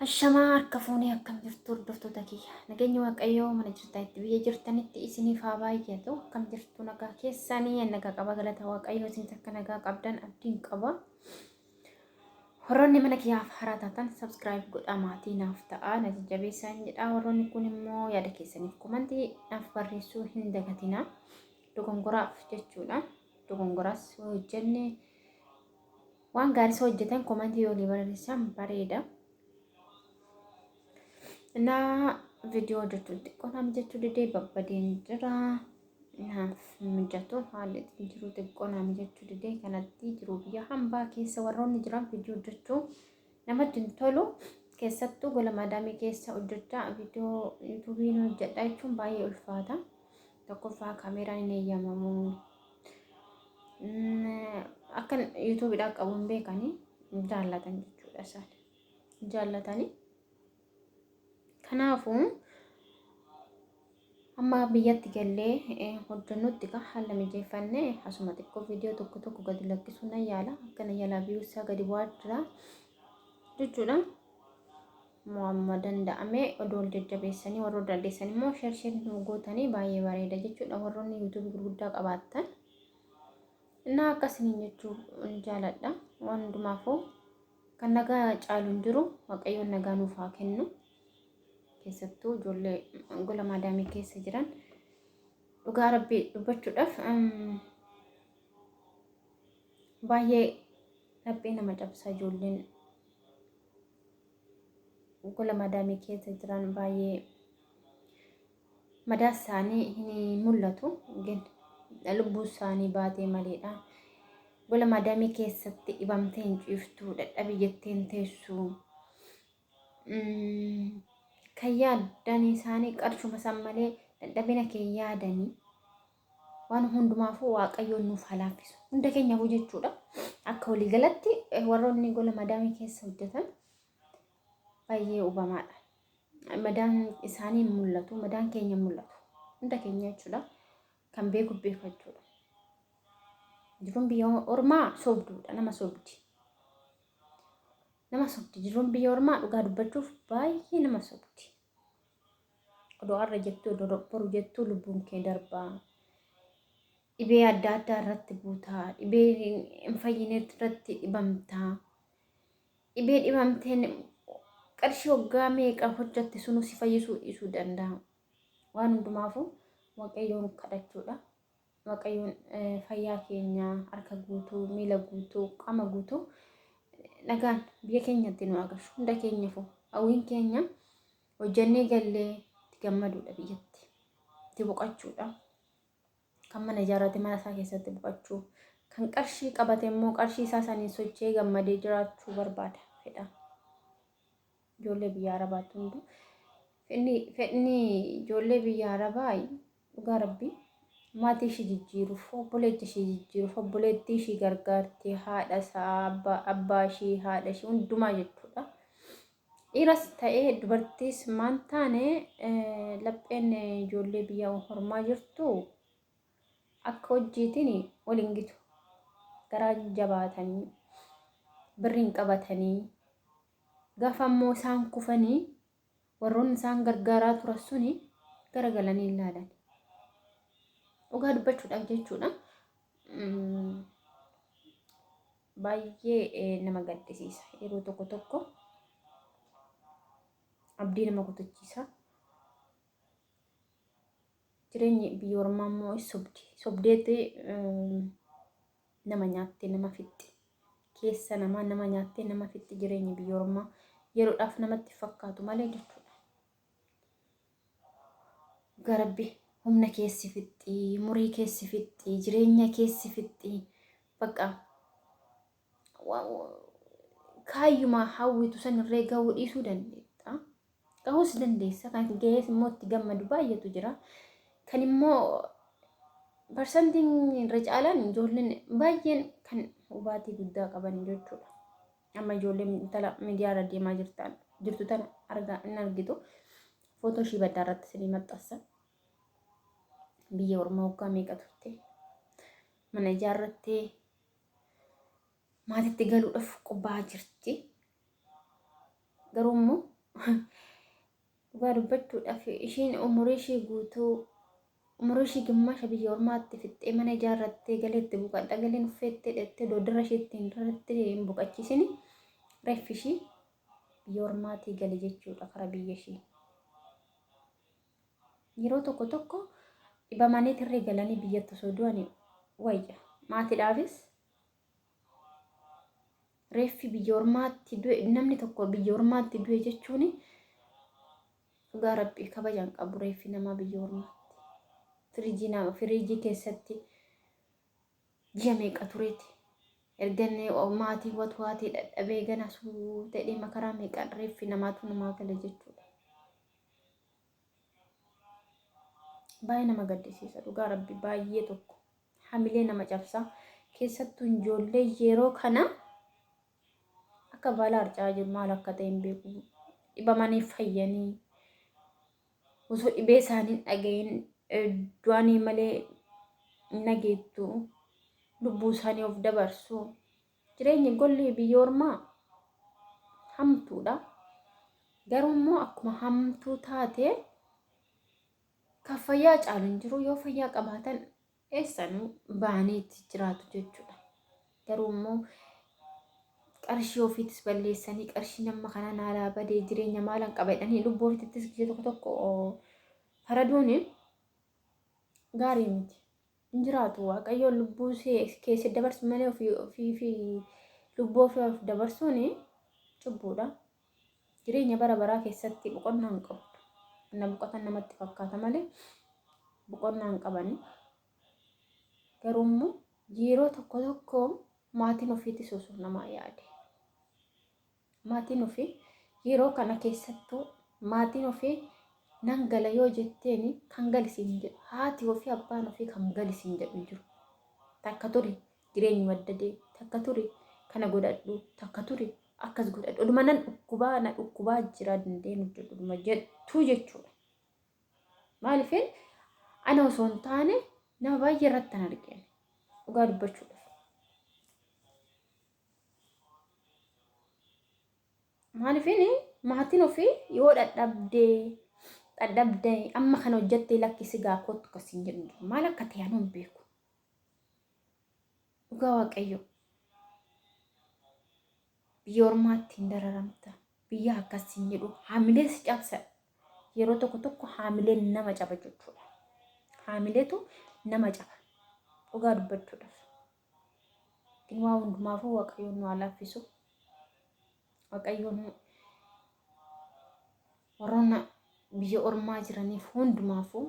Ashamaa harka fuunee akkam jirtu hordoftoota kiyya. Nageenyi Waaqayyoo mana jirtanitti biyya jirtanitti isiniif haa baay'atu. Akkam jirtu nagaa keessanii nagaa qaba galata Waaqayyoo isin akka nagaa qabdan abdiin qaba. Warroonni mana kiyyaaf haaraa taatan subscribe godhaa maatii naaf ta'a na jajjabeessaa hin jedha. Warroonni kun immoo yaada keessaniif komantii naaf barreessuu hin dagatina. Dogongoraaf jechuudha. Dogongoraas yoo hojjenne waan gaarii isa hojjetan komantii yoo walii barreessan bareeda. Naa viidiyoo hojjechuun xiqqoo naa mijachuu didee babbadeen jira. Naaf mijatu haalli ittiin jiru xiqqoo naa mijachuu didee kanatti jiru biyya hambaa keessa warroonni jiran viidiyoo hojjechuu namatti hin tolu. Keessattuu gola maadaamii keessa hojjechaa viidiyoo yuutuubiin hojjedha jechuun baay'ee ulfaata. Tokkoffaa kaameeraan hin eeyyamamu. Akka yuutuubiidhaan qabu hin beekanii jaallatan jechuudha isaan. Jaallatanii. Kanaafuu amma biyyatti gallee hojjennutti ka haala mijeeffannee asuma xiqqoo viidiyoo tokko tokko gadi lakkisuu nan yaala. Akkana yaalaa biyyoossaa gadi bu'aa jira jechuudha. Amma danda'ame odoo wal jajjabeessanii warroota dandeessan immoo sheer sheer nu gootanii baay'ee bareeda jechuudha warroonni yuutuubii gurguddaa qabaattan. Innaa akkasiniin jechuu jaaladha. Waan hundumaafuu kan nagaa caalu hin jiru waaqayyoon nagaa nuuf haa kennu. Keessattuu ijoollee gola maadaamii keessa jiran dhugaa rabbii dubbachuudhaaf baay'ee laphee nama cabsa ijoolleen gola madaamii keessa jiran baay'ee madaa isaanii hin mul'atu gin lubbuu isaanii baatee maleedha. Gola madaamii keessatti dhibamtee hin ciiftu dadhabi jettee hin teessu. Kan yaaddan isaanii qarshuma san malee dadhabina kee yaadanii waan hundumaafuu waaqayyoon nuuf haa laaffisu. Hunda keenyaafuu jechuudha. Akka waliigalatti warroonni gola madaamii keessa hojjetan baay'ee hubamaadha. Madaan isaanii hin mul'atu, madaan keenya hin mul'atu. Hunda keenya jechuudha. Kan beeku beeka jechuudha. Jiruun biyya ormaa sobduudha, nama sobdi. Nama sobdi. Jiruun biyya ormaa dhugaa dubbachuuf baay'ee nama sobdi. Odoo har'a jettuu odoo boru jettuu lubbuun kee darbaa. Dhibee adda addaa irratti buutaa. Dhibee hin fayyine irratti dhibamtaa. Dhibee dhibamteen qarshii waggaa meeqa hojjatte sunuu si fayyisuu dhiisuu danda'a. Waan hundumaafuu Waaqayyoon kadhachuudha. Waaqayyoon fayyaa keenya harka guutuu, miila guutuu, qaama guutuu nagaan biyya keenyatti nu agarsu. Hunda keenyaafuu hawwiin keenya hojjannee gallee itti gammaduudha biyyatti. Itti boqachuudha. Kan mana ijaarrate mana isaa keessatti boqachuu. Kan qarshii qabate immoo qarshii isaa saniin socho'ee gammadee jiraachuu barbaada fedha. Ijoollee biyya Arabaatti hunduu fedhni ijoollee biyya Arabaa dhugaa rabbii maatii ishii jijjiiruuf obboleetti ishii jijjiiruuf obboleettii ishii gargaarti haadha isaa abbaa ishii haadha ishii hundumaa jechuudha. Dhiiras ta'ee dubartiis maan taane lapheen ijoollee biyya hormaa jirtu akka hojjiitiin wal hin gitu. Garaa jabaatanii birriin qabatanii gaafa immoo isaan kufanii warroonni isaan gargaaraa turan suni garagalanii ilaalan. Dhugaa dubbachuudhaaf jechuudha. Baay'ee nama gaddisiisa. Yeroo tokko tokko abdii nama kutachiisa. Jireenyi biyya ormaa immoo sobdi. Sobdeetti nama nyaattee nama fixxi. Keessa namaa nama nyaattee nama fixxi jireenyi biyya ormaa yeroodhaaf namatti fakkaatu malee jechuudha. Dhugaa rabbi humna keessi fixxi, umurii keessi fixxi, jireenya keessi fixxi. Bakka kaayyuma hawwitu san irree gahuu dhiisuu dandeetta. Gahuus dandeessa. Kan gahees immoo itti gammadu baay'eetu jira. Kan immoo parsantiin irra caalaan ijoolleen baay'een kan hubaatii guddaa qaban jechuudha. Amma ijoolleen intala miidiyaa irra deemaa jirtan jirtu tana argaa hin argitu. Footoo ishii baddaa irratti isinii maxxansa. Biyya ormaa waggaa meeqa turte? Mana ijaarrattee maatitti galuudhaaf qophaa'aa jirti. Garuu immoo Dhugaa dubbachuudhaaf ishiin umurii ishii guutuu umurii ishii gimmaasha biyya ormaatti fixxee mana ijaarrattee galeetti buqadha galeen uffeettee dhettee doodarra isheetti hin irratti hin buqachiisini reeffi ishii biyya ormaatii gale jechuudha kara biyya ishii. Yeroo tokko tokko dhibamanii tirree galanii biyyatti osoo du'anii wayya. Maatiidhaafis reeffi biyya ormaatti du'e namni tokko biyya ormaatti du'e jechuun dhugaa rabbii kabaja hin qabu reeffi namaa biyya ormaatti. Firiijii nama firiijii keessatti ji'a meeqa tureeti. Erga inni maatii watwaatee dadhabee gana suutee makaraa meeqaan reeffi namaatu namaa gala jechuudha. Baay'ee nama gaddisiisa dhugaa rabbi baay'ee tokko hamilee nama cabsa. Keessattuu ijoollee yeroo kana akka baala harca'aa jiru maal akka ta'e hin beeku. Dhibamanii fayyanii osoo dhibee isaanii hin dhagahin du'anii malee nageettu lubbuu isaanii of dabarsu. Jireenyi golli biyya ormaa hamtuudha. Garuu immoo akkuma hamtuu taate kan fayyaa caalu hin jiru. Yoo fayyaa qabaatan eessanuu ba'anii itti jiraatu jechuudha. Garuu immoo qarshii ofiitis balleessanii qarshii nama kanaa naalaa badee jireenya maalan qaba jedhanii lubbuu ofiittis gisee tokko tokko faraduun gaarii miti. Hin jiraatu waaqayyoon lubbuu keessa dabarsu malee ofii fi lubbuu ofii of dabarsuun cubbuudha. Jireenya bara baraa keessatti boqonnaa hin qabdu. Na boqotan namatti fakkaata malee boqonnaa hin qabani. Garuu immoo yeroo tokko tokko maatiin ofiitis osoo namaa yaade. Maatiin ofii yeroo kana keessattuu maatiin ofii nan gala yoo jetteen kan gali siin jedhu. Haati ofii abbaan ofii kan gali siin jedhu hin jiru. Takka turi jireenyi waddadee takka turi kana godhadhu takka turi akkas godhadhu oduma nan dhukkubaa na dhukkubaa jira dandeen hojjedhu oduma jettuu jechuudha. Maaliif ana osoo hin taane nama baay'ee irratti kan argine dhugaa dubbachuudhaaf. Maaliif maatiin ofii yoo dhadhabdee dhadhabdee amma kana hojjettee lakkisi gaa kottu kasiin jedhu maal akka ta'e anuu hin beeku. Dhugaa Waaqayyo. Biyya ormaatti hin dararamta. Biyya akkas hin jedhu. Haamilee si cabsa. Yeroo tokko tokko haamileen nama caba jechuudha. Haamileetu nama caba. Dhugaa dubbachuudhaaf. Kun waa hundumaafuu Waaqayyoon nu haa laaffisu. Waaqayyoon warroonni biyya ormaa jiraniif hundumaafuu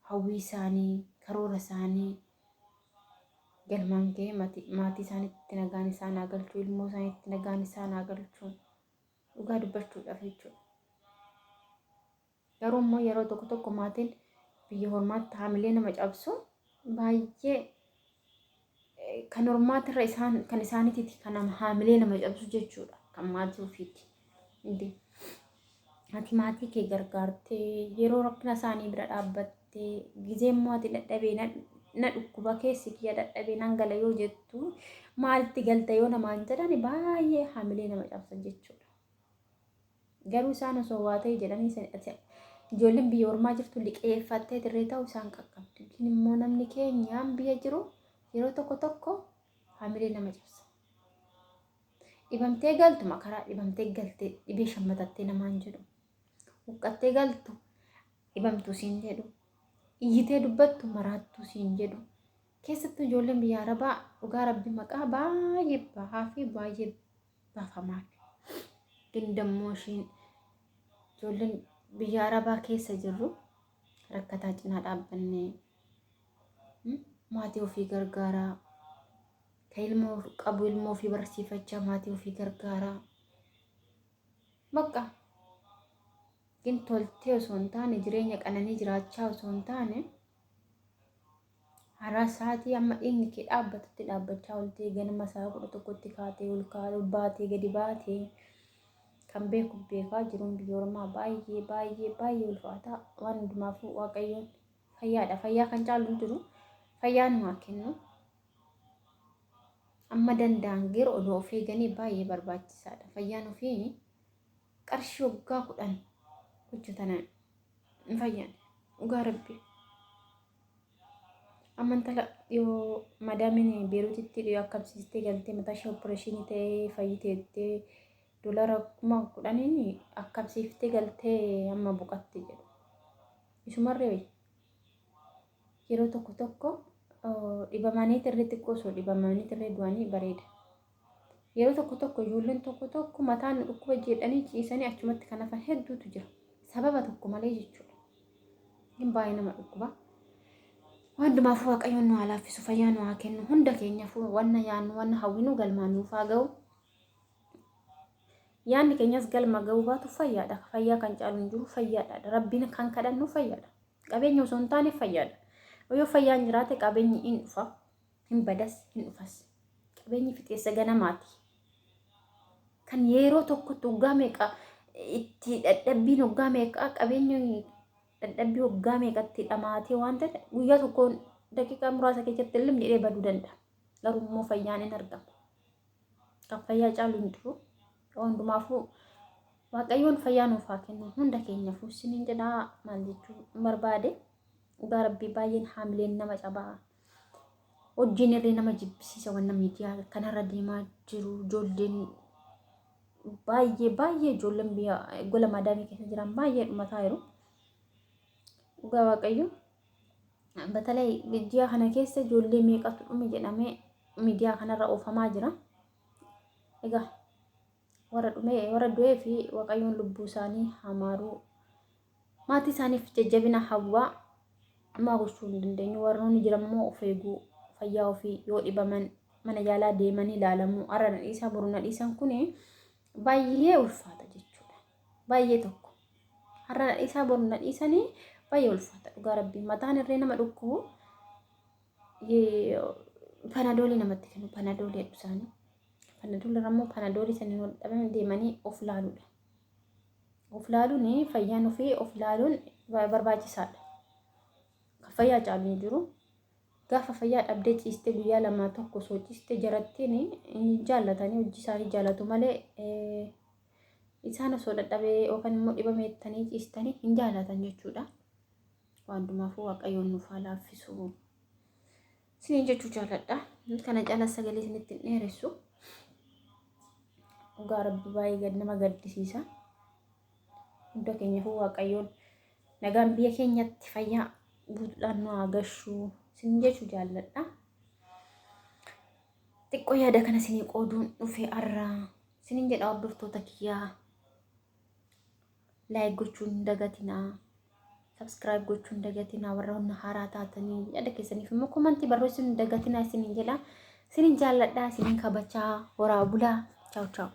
hawwii isaanii, karoora isaanii galmaan ga'ee maatii isaaniitti nagaan isaan haa galchu, ilmoo isaaniitti nagaan isaan haa galchu. Dhugaa dubbachuudhaaf jechuudha. Garuu immoo yeroo tokko tokko maatiin biyya hormaatti haamilee nama cabsu baay'ee kan hormaatirra isaan kan isaaniitiiti kan haamilee nama cabsu jechuudha. Kan maatii ofiiti. Hindi. Ati maatii kee gargaartee yeroo rakkina isaanii bira dhaabbattee gizee immoo ati dadhabee na dhukkuba keessi kiyya dadhabee nan gala yoo jettu maalitti galta yoo namaan jedhan baay'ee haamilee nama cabsa jechuudha. Garuu isaan osoo waa ta'e jedhanii ijoolleen biyya ormaa jirtu liqeeffattee dirree ta'u isaan qaqqabdi. Immoo namni keenyaan biyya jiru yeroo tokko tokko haamilee nama cabsa. Dhibamtee galtu makaraa dhibamtee galte dhibee shammatattee namaan jedhu. Huqqattee galtu dhibamtuu siin jedhu. Iyyitee dubbattu maraattuu siin jedhu. Keessattuu ijoolleen biyya Arabaa dhugaa rabbi maqaa baay'ee bahaa fi baay'ee baafamaa. Gindammoo ishiin ijoolleen biyya Arabaa keessa jirru rakkataa cinaa dhaabbannee maatii ofii gargaaraa Ka ilmoo qabu ilmoo ofii barsiifachaa maatii ofii gargaaraa. Bakka gin toltee osoo hin taane jireenya qananii jiraachaa osoo hin taane haraa sa'aatii amma dhiigni kee dhaabbatutti dhaabbachaa oltee ganama sa'a 11tti kaatee ol kaatee baatee gadi baatee kan beeku beekaa jiruun biyya ormaa baay'ee baay'ee baay'ee ulfaataa waan hundumaafuu waaqayyoon fayyaadha fayyaa kan caalu hin jiru fayyaa nu haa kennu. Amma danda'an garuu odoo of eeganii baay'ee barbaachisaadha. Fayyaan ofii Qarshii waggaa 10 hojjetan hin fayyan. Dhugaa Rabbi. Amma intala yoo madaamiin Beeruutitti dhiyoo akkamsiistee galtee mataa ishee opereeshinii ta'ee fayyiteettee doolaara 10,000n akkamsiiftee galtee amma boqatte jedhu. Isumarree wayya. Yeroo tokko tokko dhibamanii tirree xiqqoo osoo dhibamanii tirree du'anii bareeda. Yeroo tokko tokko ijoolleen tokko tokko mataan nu dhukkuba jedhanii ciisanii achumatti kan hafan hedduutu jira. Sababa tokko malee jechuudha. Hin baay'ee nama dhukkuba. Waan hundumaafuu Waaqayyoon nu haa laaffisu, fayyaa nu haa kennu, hunda keenyaafuu wanna yaannu, wanna hawwinu galmaan nuuf haa ga'u. Yaanni keenyas galma ga'uu baatu fayyaadha. Fayyaa kan caalu hin jiru fayyaadha. Rabbiin kan kadhannu fayyaadha. Qabeenya osoo hin taane fayyaadha. Yoo fayyaan jiraate qabeenyi hin dhufa, hin badas, hin dhufas. Qabeenyi fixeessa ganamaati. Kan yeroo tokkotti waggaa meeqa itti dadhabbiin waggaa meeqa qabeenyi dadhabbii waggaa meeqatti dhamaatee waan ta'e guyyaa tokkoon daqiiqaa muraasa keessatti illee jedhee baduu danda'a. Garuu immoo fayyaan hin argamu. Kan fayyaa caalu hin jiru. Hundumaafuu Waaqayyoon fayyaa nuuf haa kennu hunda keenyaafuu isiniin jedhaa maal jechuu barbaade. Dhugaa Rabbii baay'een haamileen nama cabaa. Hojiin irree nama jibbisiisa wanna miidiyaa kanarra deemaa jiru ijoolleen baay'ee baay'ee ijoolleen biyya gola maadaamii keessa jiran baay'ee dhumataa jiru. Dhugaa Waaqayyo batalay ji'a kana keessa ijoollee meeqatu dhume jedhamee miidiyaa kanarra oofamaa jira. Egaa warra dhume warra du'ee fi Waaqayyoon lubbuu isaanii hamaaruu maatii isaaniif jajjabina hawwaa ammaa gochuu hin dandeenyu. Warroonni jiran immoo of eeguu fayyaa ofii yoo dhibaman mana yaalaa deemanii ilaalamuu har'a na dhiisaa boru na dhiisan kun baay'ee ulfaata jechuudha. Baay'ee tokko har'a na dhiisaa boru na dhiisanii baay'ee ulfaata dhugaa Rabbii mataan irree nama dhukkubu panadoolii namatti kennu panadoolii jedhu isaanii. Panadoolii irra immoo panadoolii saniin wal dhabame deemanii of laaluudha. Of laaluun fayyaan ofii of laaluun barbaachisaadha. Kan fayyaa caalu hin jiru. Gaafa fayyaa dhabdee ciistee guyyaa lama tokko osoo ciistee jarattiin hin jaallatanii hojii isaanii jaallatu malee isaan osoo dadhabee yookaan immoo dhibameettanii ciistanii hin jaallatan jechuudha. Waan hundumaafuu Waaqayyoon nuuf haa laaffisu. Isiniin jechuu jaalladha. Kana caalaa sagalee isinitti hin dheeressu. Dhugaa Rabbi baay'ee gad nama gaddisiisa. Hunda keenyaafuu Waaqayyoon nagaan biyya keenyatti fayyaa guutuudhaan nu haa gashu. Isiniin jechuu jaalladha. Xiqqoo yaada kana isinii qooduun dhufe har'a. Isiniin jedha hordoftoota kiyyaa. Like gochuun hin dagatinaa. Subscribe gochuun hin dagatinaa. Warra hunda haaraa taatanii yaada keessaniif immoo komantii barreessuun hin dagatinaa isiniin jedha. Isinin jaalladha, isinin kabajaa, horaa bulaa. Chaaw chaaw.